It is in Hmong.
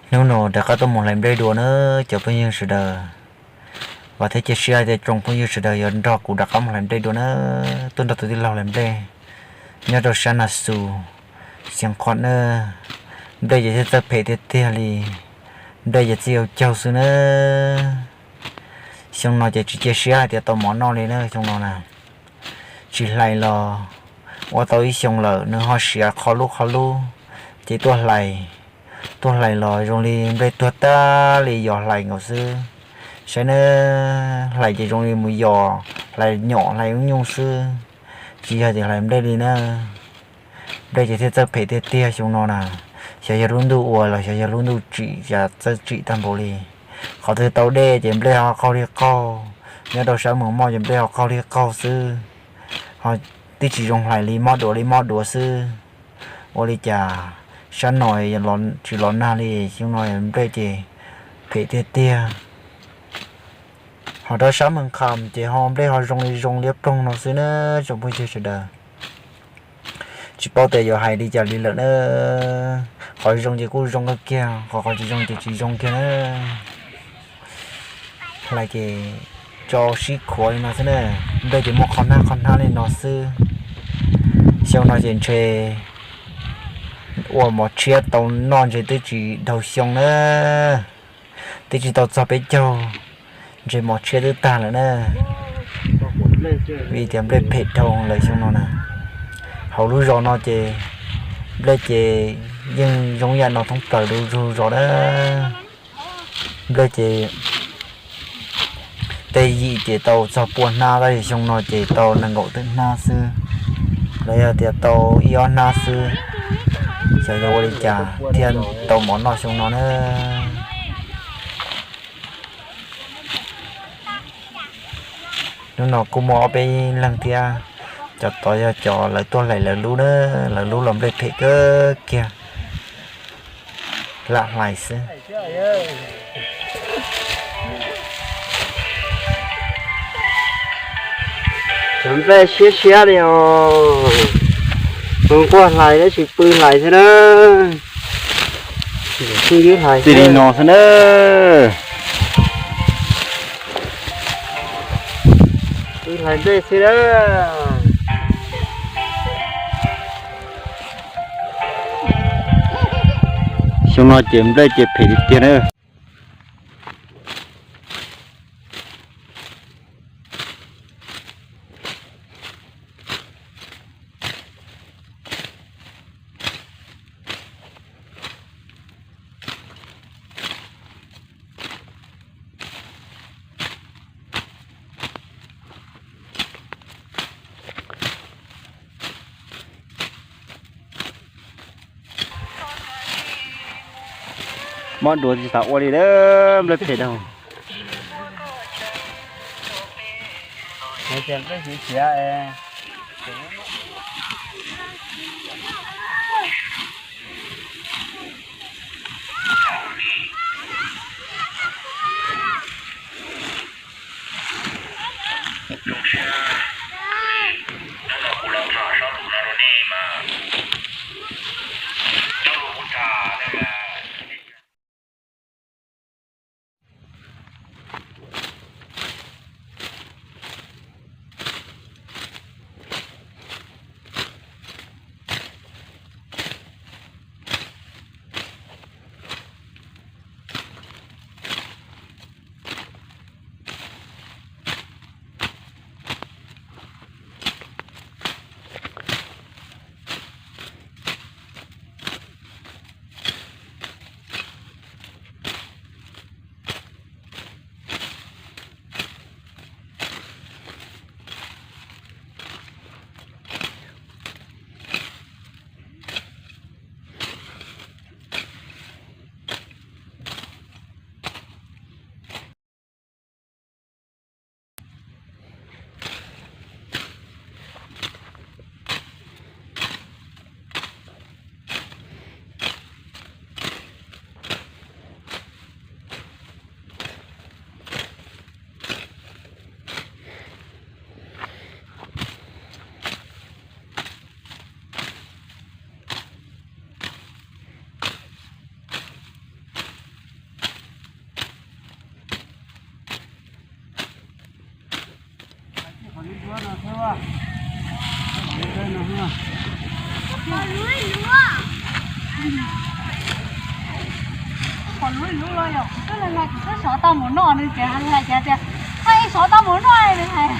Hnub no rov qab tuaj mus hlais nplej dua na cov phooj ywg sawv daws. Vam thiab cia siab hais tias tsoom phooj ywg sawv daws yuav nrog kuv rov qab mus hlais nplej dua na. Tuaj nrog tus tij laug hlais nplej nyob rau sab Nas Xus, Xeev Khuam na. Nplej ces thiaj txawj phem tiag tiag li. Nplej ces txij yau caug xwb na. Xyoo no ces tsis cia siab hais tias tau mov noj li na xyoo no na. Tsis hlais los ua tau ib xyoo lawm, nws ho siav qhov lub qhov lub, ces tuaj hlais, tuaj hlais los zoo li nplej tuag tag li, yos hlais nkaus xwb. Saib na, hlais ces zoo li mus yos, hlais nyom hlais ub nyuj xwb, tsis yog tias hlais nplej li na. Nplej ces thiaj txawj phem tiag tiag xyoo no na. Xyov yog lub ntuj ua los xyov yog lub ntuj tsim, cas txawj tsim tag npaum li. Qhov twg tau dej ces nplej ho qaug li qaug, nyob rau sab Moos Moj ces nplej ho qaug li qaug xwb, ho twb tsis zoo hlais li, mob duav li mob duav xwb. Ua li cas sab no tsis los nag li, xyoo no nplej ces phem tiag tiag. Ho rau sab Moos Kham ces ho nplej ho zoo li zoo liab ploog no xwb na tsoom phooj ywg sawv daws. Tsis paub tias yuav hais li cas li lawm na. Qhov zoo ces kuj zoo kawg kiag, qhov qhov tsis zoo ces tsis zoo kiag na. Hlais ces tso sib khuav li no xwb na. Nplej ces muaj qhov hnab qhov hnab li no xwb. Xyoo no ces ntshe ua mov tshiab tau noj ntshe twb tsis dhau xyoo na. Twb tsis tau txog peb caug, ntshe mov tshiab twb tag lawm na. Vim tias nplej phem dhau lawm xyoo no na. Hauv lub zos no ces nplej ces yeej zoo yam no thoob plaws lub zos na. Nplej ces tej yim ces tau txog pua hnab tab sis xyoo no ces tau nees nkaum tawm hnab xwb, los yog tias tau ib ob hnab xwb. Xyov yog ua li cas thiaj tau mov noj xyoo no na. Hnub no kuj muaj ob peb leeg thiab, cov tod yog cov lawv tuaj hlais lawv lub na, lawv lub los nplej phem kawg kiag, lam hlais xwb. Cov nplej siab siab li os, mus nquag hlais tab sis pw hlais xwb na. Txij li no xwb na. Pw hlais nplej xwb na. Xyoo no ces nplej ces phem tiag tiag na. Mob duav tsis xav ua li lawm, nplej phem dhau. Qhov luv luv los yog kuv twb hais kuv twb sov tau mus noj nws ces hais tias, koj ib sov tau mus noj nws hais.